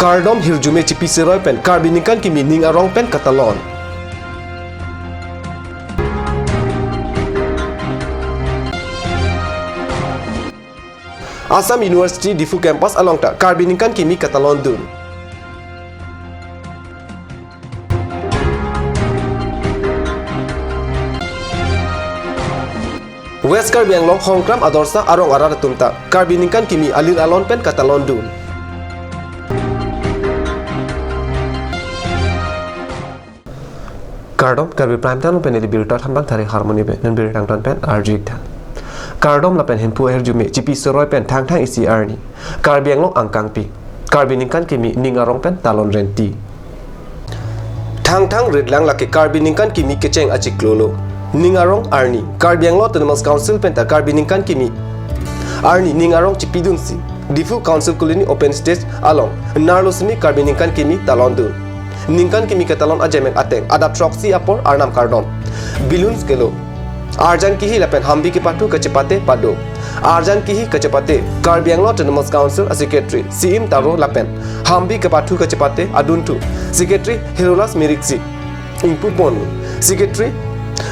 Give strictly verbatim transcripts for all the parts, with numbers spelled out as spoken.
Kardom hirjume chipi seroi pen Karbi ningkan kimi ning arong pen katalon. Assam University Diphu campus along ta Karbi ningkan kimi katalon dun. West Karbi Anglong Hongkram Adorsa arong arat atum ta Karbi ningkan kimi alir alon pen katalon dun. Kardom, Karbi Prime Time pen ili birta thanbang thari harmoni be, non birta angton pen arju ik tha. Kardom lapen Hemphu ahirjume chipi seroi pen Thangthang isi arni Karbi Anglong angkangpi Karbi ningkan kimi ning arong pen talon renti. Thangthang ritlang lake Karbi ningkan kimi kecheng achiklo lo. Ning arong arni Karbi Anglong Autonomous Council pen ta Karbi ningkan kimi arni ning arong chipidunsi Diphu Council Colony open stage along Narlo Simi Karbi ningkan kimi talon dun. Ningkan kimi katalon ajaimek ateng adap throksi apor arnam kardom, balloons kelo, arjan kihi lapen hambi kepathu kachepate pado. Arjan kihi kachepate Karbi Anglong Autonomous Council a Secretary Siim Taro lapen hambi kepathu kachepate adunthu Secretary Hirolas Miriksi ingpu pon. Secretary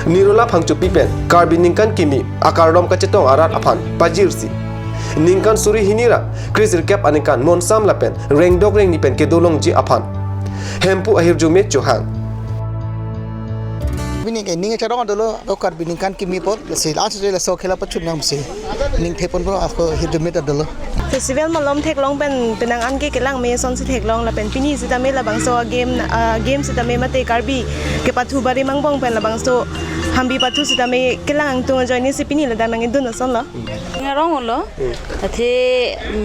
Nirola Phangchopi pen Karbi ningkan kimi akardom kachetong arat aphan pajirsi ningkan suri hini ra kresirkep aningkan monsam lapen rengdok rengni pen kedo longji aphan Hemphu ahirjume chohang. Bini ke ning charong dolo, do Karbi ningkan kimi apot, lasi langsung je laso khela pachun nang si. Ning thepon po ako hirjume ta dolo. Festival malom theklong pen penang an ke kelang me asonsi theklong lapen pini sitame labangso game, ah, game sitame mate Karbi kepathu bari mangbong pen labangso hambi pathu sitame kelang angtung ajoine si pini ladak nangdun ason lo. Ngarong lo. Hmm. Athe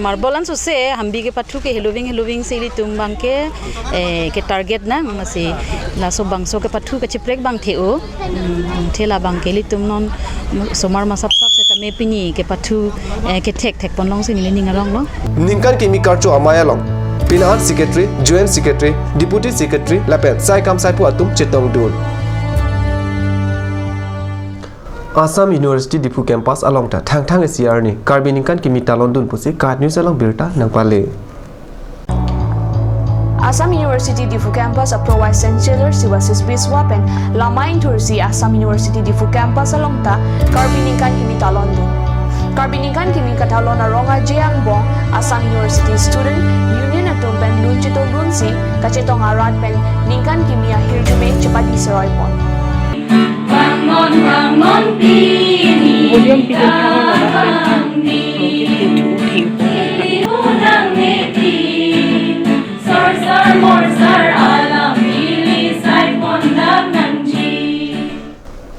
marbol an sose hambi kepathu ke heloving heloving si ilitum abang ke, eh, ke target nang masi laso bangso kepathu kachiprek abang the-o. Hmm, the labang ke ilitum non somar masap sap sitame pini kepathu, eh, kethek thek ponlongsi neli ning arong lo. Ningkan kimi karcho amei along penang an Secretary, Joint Secretary, Deputy Secretary lapen saikam saipo atum chetong dun. Assam University Diphu campus along ta Thangthang isi arni Karbi ningkan kimi talon dun pusi KAT News along birta nangpale. Assam University Diphu campus a Pro Vice Chancellor Sivasis Biswa pen lama ingthursi Assam University Diphu campus along ta Karbi ningkan kimi talon dun. Karbi ningkan kimi katalon arong aje angbong Assam University Student Union atum pen lun chetong dunsi kachetong arat pen ningkan kimi ahirjume chepadi seroi pon. Volume pidun thang lo,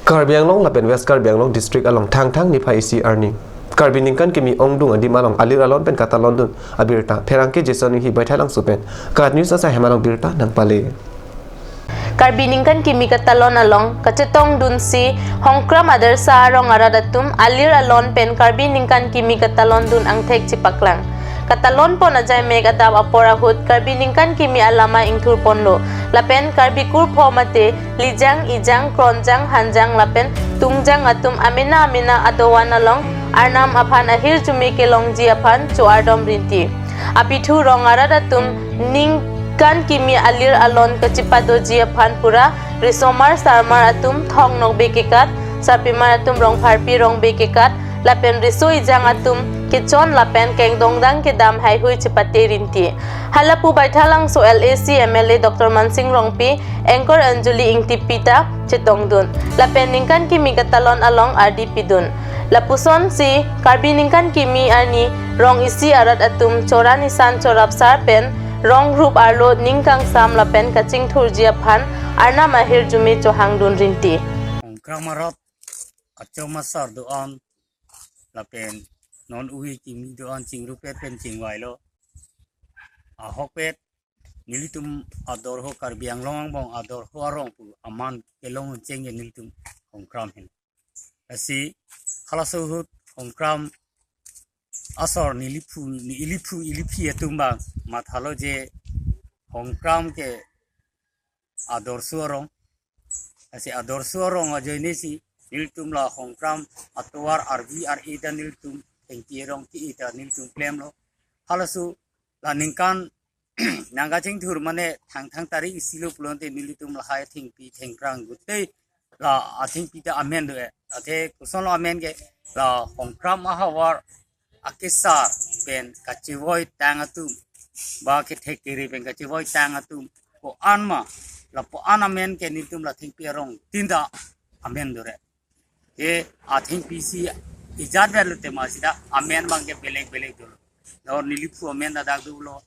Karbi Anglong lapen West Karbi Anglong district along Thangthang niphai isi arni Karbi ningkan kimi ongdung adim along alir alon pen katalon dun abirta pherangke Jason Enghi Baithalangso pen KAT News asai hem along birta nangpale. Karbi ningkan kimi katalon along kachetong dunsi Hongkram Adorsa arong arat atum alir alon pen Karbi ningkan kimi katalon dun angthek chepaklang. Katalon pon ajaimek adap apor ahut Karbi ningkan kimi alama ingthur ponlo. Lapen Karbi kurpho mate Lijang, Ijang, Kronjang, Hanjang lapen Tungjang atum amena amena adovan along arnam aphan ahirjume kelongji aphan cho-ardom rinti. Apithu rong arat atum ningkan kimi alir alon kachipadoji aphan pura risomar sarmar atum thong nokbe kekat, sarpimar atum rongpharpi rongbe kekat, lapen riso ijang atum kechon lapen kengdongdang kedam haihui chepate rinti. Halapu Baithalangso L A C M L A Doctor Mansing Rongpi, anchor Anjali Ingtipi ta chetongdun. Lapen ningkan kimi katalon along ardi pidun. Lapusonsi Karbi ningkan kimi arni rong isi arat atum choran isan chorapsar pen rong rup arlo ning kangsam lapen kachingthurji aphan arnam ahirjume chohangdun rinti. Hongkram arat achom asar do-an lapen non uhi kimi do-an chingrupet pen chingvailo. Ahokpet nelitum ador ho Karbi Anglong angbong ador ho arong pu aman kelong cheng nelitum Hongkram hin. Lasi halaso ahut Hongkram asor neliphu, ne iliphu iliphi atum abang mathalo je Hongkram ke adorso arong. Lasi adorso arong ajoine si nelitum la Hongkram atovar arvi ar-e ta nelitum tengki arong ki-e ta nelitum klemlo. Halaso la ningkan nangkachingthur mane Thangthang tarik isi lo pulote nelitum lahai thengpi thengphrang gutei la athengpi ta amen do-e. Athe kosonlo amen ke, la Hongkram ahavar akesar pen kachevoi tang atum, ba kethek kere pen kachevoi tang atum ko-an ma, lapu-an amen ke nelitum la thengpi arong tin ta amen dore. Ke athengpi si ijat vet lote ma sida amen abang ke belek belek dolo. Lo neliphu amen ta dak dolo.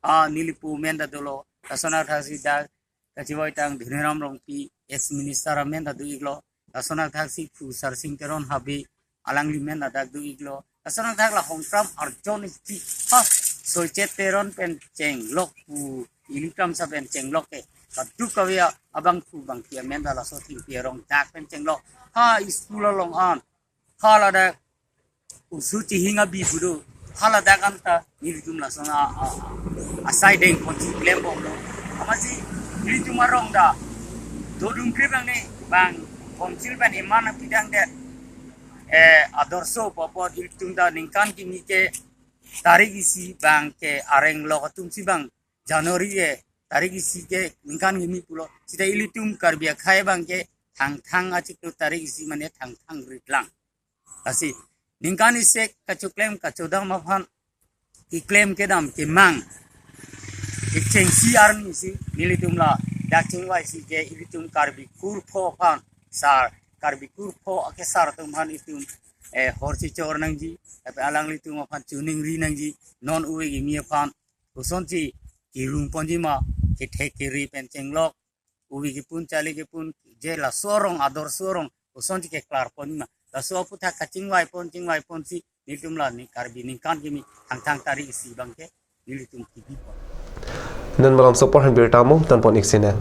Ah, nelipu amen ta dolo. Lason athaksi dak kachevoi tang Dhoniram Rongpi, ex minister amen ta do-iklo. Lason athaksi phu Sarsing Teron Habe, alangli amen ta dak do-iklo. Lason athak la Hongkram arjon isi ha Soiche Teron pen chenglok pu, ili Kramsa pen chenglok ke kadokave abangphu bangphi amen ta laso thengpi arong dak pen chenglok. Ha school along an, ha ladak usu chihing abi pu do, ha ladak an ta nelitum lason a, a, asai dengponsi klembomlo. Amatsi nelitum arong ta dodun krip ang ne bang Council pen iman pidang det, eh, adorsho apot ilitum ta ningkan kimi ke tarik isi abang ke areng lok atum si abang January, eh, tarik isi ke ningkan kimi pulo. Sita ilitum Karbi akhei abang ke Thangthang achiklo tarik isi mane Thangthang ritlang. Lasi ningkan isi kachoklem kachodam aphan, keklem kedam kemang, kechengsi arni si nelitum la dak chingvaisi ke ilitum Karbi kurpho aphan, sar Karbi kurpho akesar atum aphan itum, eh, hor chichor nangji, tapi alanglitum aphan choningri nangji, non ove kimi aphan kosonsi kerung ponji ma, kethek kere pen chenglok, ove kepun, chale kepun, je laso arong, adorsho arong kosonsi keklar ponji ma, laso aphuthak kachingvai pon, chingvai ponsi nelitum la ni Karbi ningkan kimi Thangthang tarik isi abang ke nelitum kibi pon. Non malom sopor han birta mo, tan pon ik sine.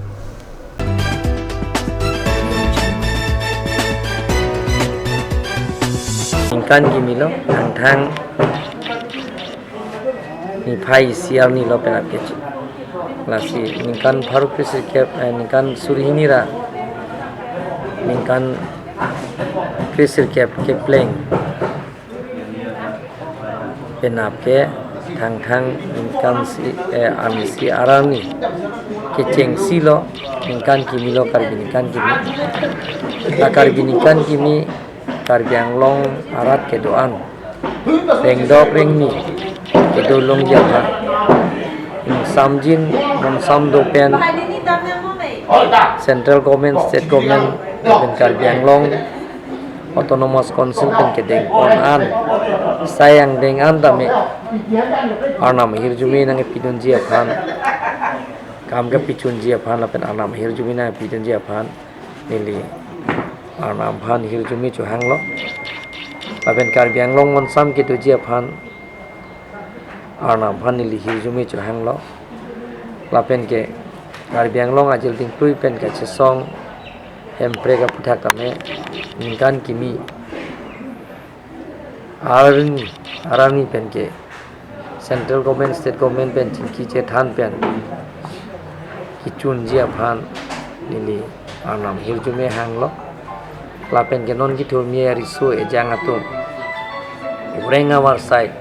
Ningkan kimi lo, Thangthang niphai isi arni lo penap kechi. Lasi ningkan pharo kre sirkep, eh, ningkan suri hini ra, ningkan kre sirkep kepleng penap ke Thangthang ningkan isi, eh, arni isi arni kechengsi lo, ningkan kimi lo Karbi ningkan kimi. La Karbi ningkan kimi Karbi Anglong arat kedo-an, rengdok rengni kedo longji aphan, ingsamjin monsam do pen central government, state government pen Karbi Anglong Autonomous Council pen kedeng pon an, sai angdeng an tame Arnam ahirjume nangkepidunji aphan, kam kepachunji aphan lapen Arnam ahirjume nangkepidunji aphan neli Arnam aphan hirjume chohanglo. Lapen Karbi Anglong monsam kedoji aphan Arnam aphan neli hirjume chohanglo. Lapen ke Karbi Anglong ajil dingtui pen kachesong Hemprek aphuthak tame ningkan kimi arni, arni pen ke central government, state government pen chingki chethan pen kechunji aphan neli Arnam hirjume hanglo. Lapen ke non kethurmi riso ejang atum oreng avarsai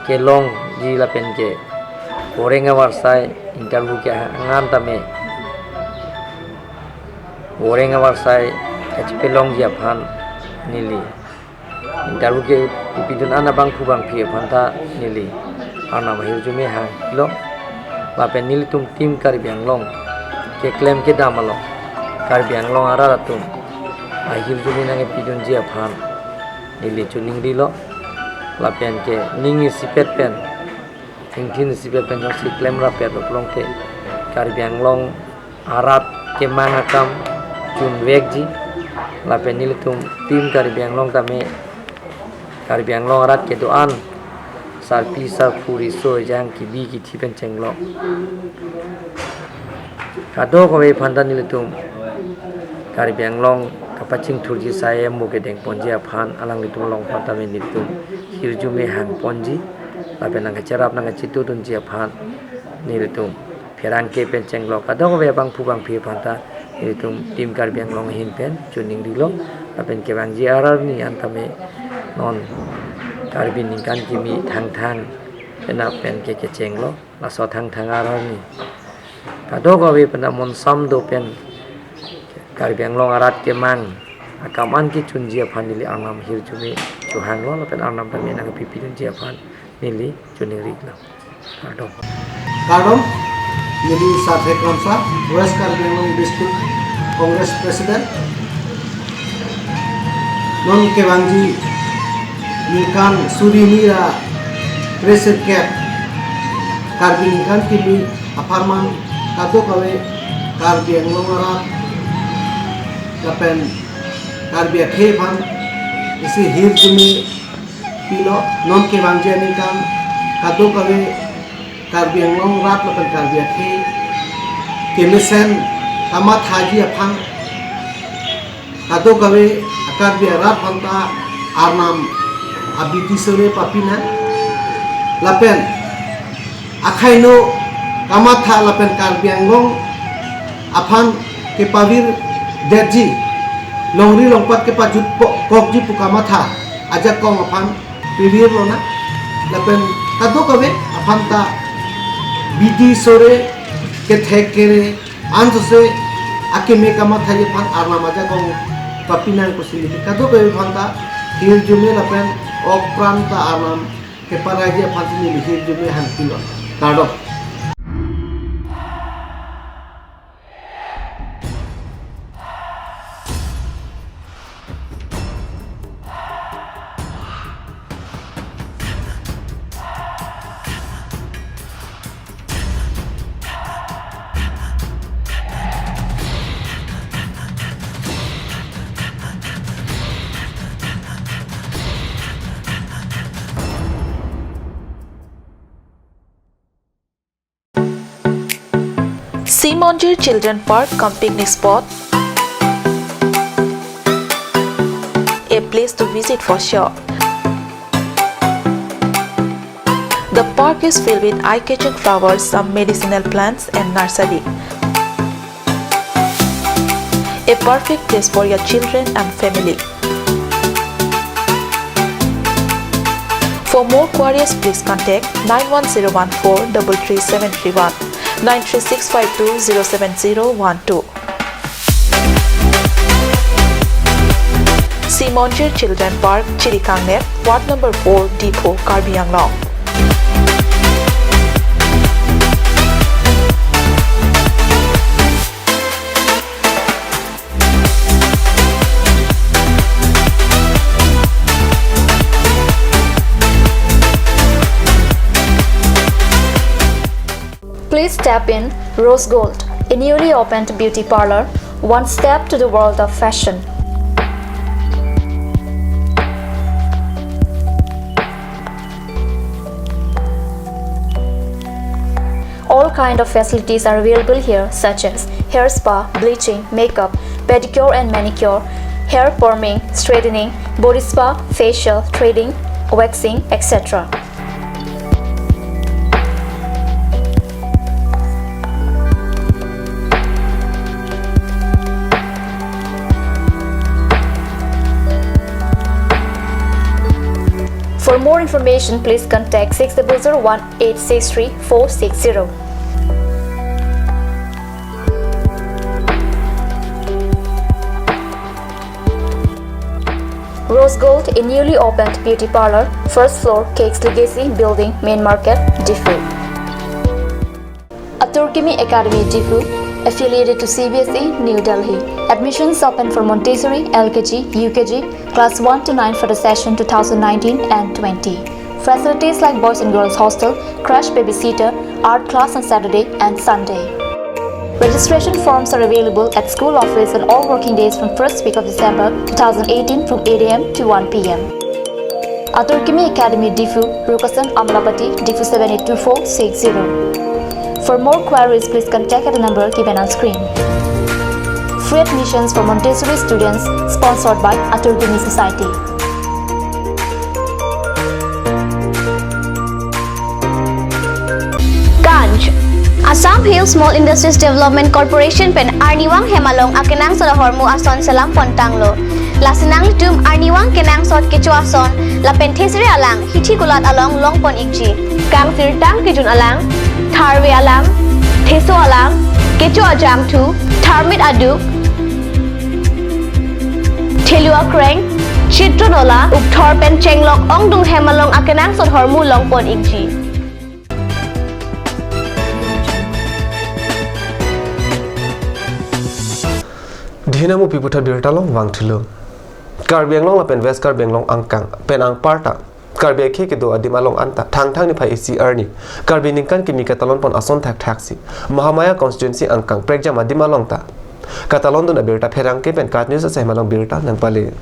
kelongji lapen ke oreng avarsai interview kehang an tame oreng avarsai kachepelongji aphan neli interview kepidun an abangphu bangphi aphan ta neli Arnam ahirjume hanglo. Lapen nelitum Team Karbi Anglong keklem kedam along Karbi Anglong arat atum ahirjume nangkepidunji aphan neli choningrilo. Lapen ke ning isipet pen, ingthin isipet pen jongsi klemrap pet pulote Karbi Anglong arat kemang akam chunvekji. Lapen nelitum Team Karbi Anglong tame Karbi Anglong arat kedo-an sarpi sarpo riso ejang kibi kithi pen chenglok. Kadokave aphan ta nelitum Karbi Anglong kapachingthurji sai amo kedeng ponji aphan alanglitum along aphan tame nelitum hirjume hang ponji. Lapen nangkacherap nangkachitudunji aphan nelitum pherangke pen chenglok kadokave abangphu bangphi aphan ta nelitum Team Karbi Anglong ahin pen choningrilo. Lapen kevangji arni an tame non Karbi ningkan kimi Thangthang penap pen ke kechenglo, laso Thangthang arni kadokave penap monsam do pen Karbi Anglong arat kemang akam an kechunji aphan neli Arnam hirjume chohanglo, lapen Arnam tame nangkepipidunji aphan neli choningri lo. Kardom. Kardom, neli Sarthe Kramsa, West Karbi Anglong District Congress President. Non kevangji ningkan suri hini ra thrissirkep Karbi ningkan kimi apharman kadokave Karbi Anglong arat lapen Karbi akhei aphan isi hirjume pilo. Non kevangji aningkan kadokave Karbi Anglong arat lapen Karbi akhei kemesen kamathaji aphan kadokave Karbi arat aphanta Arnam abidi sore papinang lapen akhai no kamatha lapen Karbi Anglong aphan kepavirdetji, longri longpat kepajut po-, kokji pu kamatha ajakong aphan pivir lonang. Lapen kadokave aphanta bidi sore kethek kere ansose akeme kamathaji aphan Arnam ajakong papinang pusi neli kadokave aphanta hirjume lapen ok pran ta Arnam keparaiji aphan si neli hirjume hangpilo. Kardom. Simonjir Children Park cum picnic spot, a place to visit for sure. The park is filled with eye-catching flowers, some medicinal plants and nursery. A perfect place for your children and family. For more queries, please contact nine one zero one four double three seven three one, nine three six five two zero seven zero one two. Simonjir Children Park, Chirikangner, Ward number four, Diphu, Karbi Anglong. Please step in Rose Gold, a newly opened beauty parlor, one step to the world of fashion. All kind of facilities are available here, such as hair spa, bleaching, makeup, pedicure and manicure, hair perming, straightening, body spa, facial, threading, waxing, et cetera. For more information, please contact six double zero one eight six three four six zero. Rose Gold, a newly opened beauty parlor, first floor, Cakes Legacy Building, Main Market, Diphu. Atur Kimi Academy, Diphu, affiliated to C B S E, New Delhi. Admissions open for Montessori, L K G, U K G, class one to nine for the session two thousand nineteen and twenty. Facilities like boys and girls hostel, crash babysitter, art class on Saturday and Sunday. Registration forms are available at school office on all working days from first week of December two thousand eighteen from eight A M to one P M. Atur Kimi Academy, Diphu, Rukasan Amlapatti, Diphu seven eight two four six zero. For more queries, please contact at the number given on screen. Free admissions for Montessori students, sponsored by Atur Kimi Society. Ganj, a Assam Hill Small Industries Development Corporation pen arnivang hem along akenangsot ahormu ason selam pon tanglo. Lasi nanglitum arnivang kenangsot kecho ason lapen thesere alang hithi kulat along long pon ikji. Kangsirtang kejun alang, tharve alang, theso alang, kecho ajangthu, tharmit aduk, thelu akreng, chitron ola, ukthor pen chenglok ongdung hem along akenangsot ahormu long pon ikji. Dhinam upi puthot birta long vangthulo. Karbi Anglong lapen West Karbi Anglong angkang pen angparta Karbi akhei kedo adim along anta Thangthang niphai isi arni Karbi ningkan kimi katalon pon ason thakthaksi Mahamaya constituency angkang prekjam adim along ta katalon dun abirta pherangke pen KAT News asai hem along birta nangpale.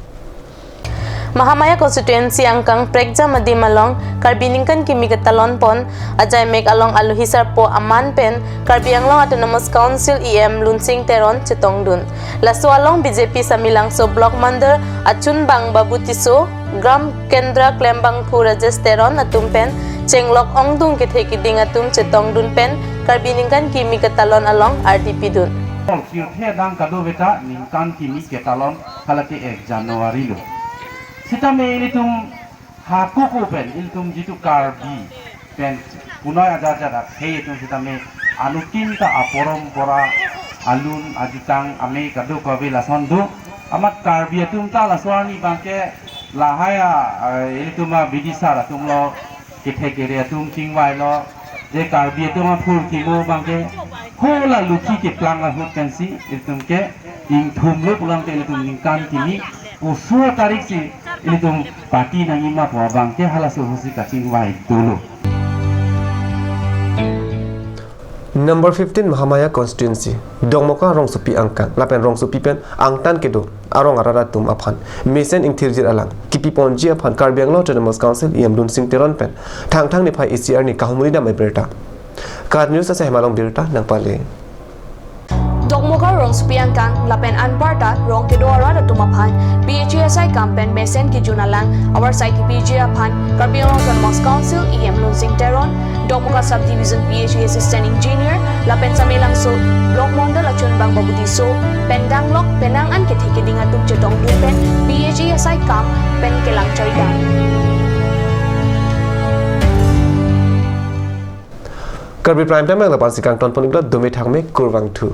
Mahamaya constituency angkang prekjam adim along Karbi ningkan kimi katalon pon ajaimek along alohi sarpo aman pen Karbi Anglong Autonomous Council E M Lunsing Teron chetongdun. Laso along B J P Samelangso Block Mandal achunbang Babu Tisso, Gram Kendra klembangphu Rajesh Teron atum pen chenglok ongdung kethe keding atum chetongdun pen Karbi ningkan kimi katalon along ardi pidun. Pirthe adang kadokave ta ningkan kimi ketalon halake ek January lo. Sitame ilitum hako ko pen ilitum jitu Karbi pen punoi ajar ajar akhei atum sitame anutin ta aporompora alun ajutang ame kadokave lason do. Amat Karbi atum ta laso arni abangke lahai a, eh, ilitum abidisar atum lo, kethe kere atum chingvailo, je Karbi atum aphurkimo abangke hala luki keplang ahut pensi ilitum ke ingthumlo pulang ke ilitum ningkan kimi pusu tarik si ilitum party nangji ma pu abangke halaso ahut si kachingvai dolo. Number fifteen Mahamaya constituency, Dokmoka rongsopi angkang lapen rongsopi pen angtan kedo arong arat atum aphan mesen ingthirjir alang kipi ponji aphan Karbi Anglong Autonomous Council E M Lunsing Teron pen Thangthang niphai isi arni kahumri dam abirta KAT News asai hem along birta nangpale. Dokmoka rongsopi angkang lapen anparta rong kedo arat atum aphan P H E S I kam pen mesen kejun alang avarsai kipiji aphan Karbi Anglong Autonomous Council E M Lunsing Teron, Dokmoka Sub Division P H E Assistant Engineer lapen Samelangso Block Mandal achunbang Babu Tisso pen danglok penang an kethe keding atum chetongdun pen P H E S I kam pen kelang charidam. Karbi Prime Time nang lapu-an si kangton pon iklo, dome thakme, kurvangthu.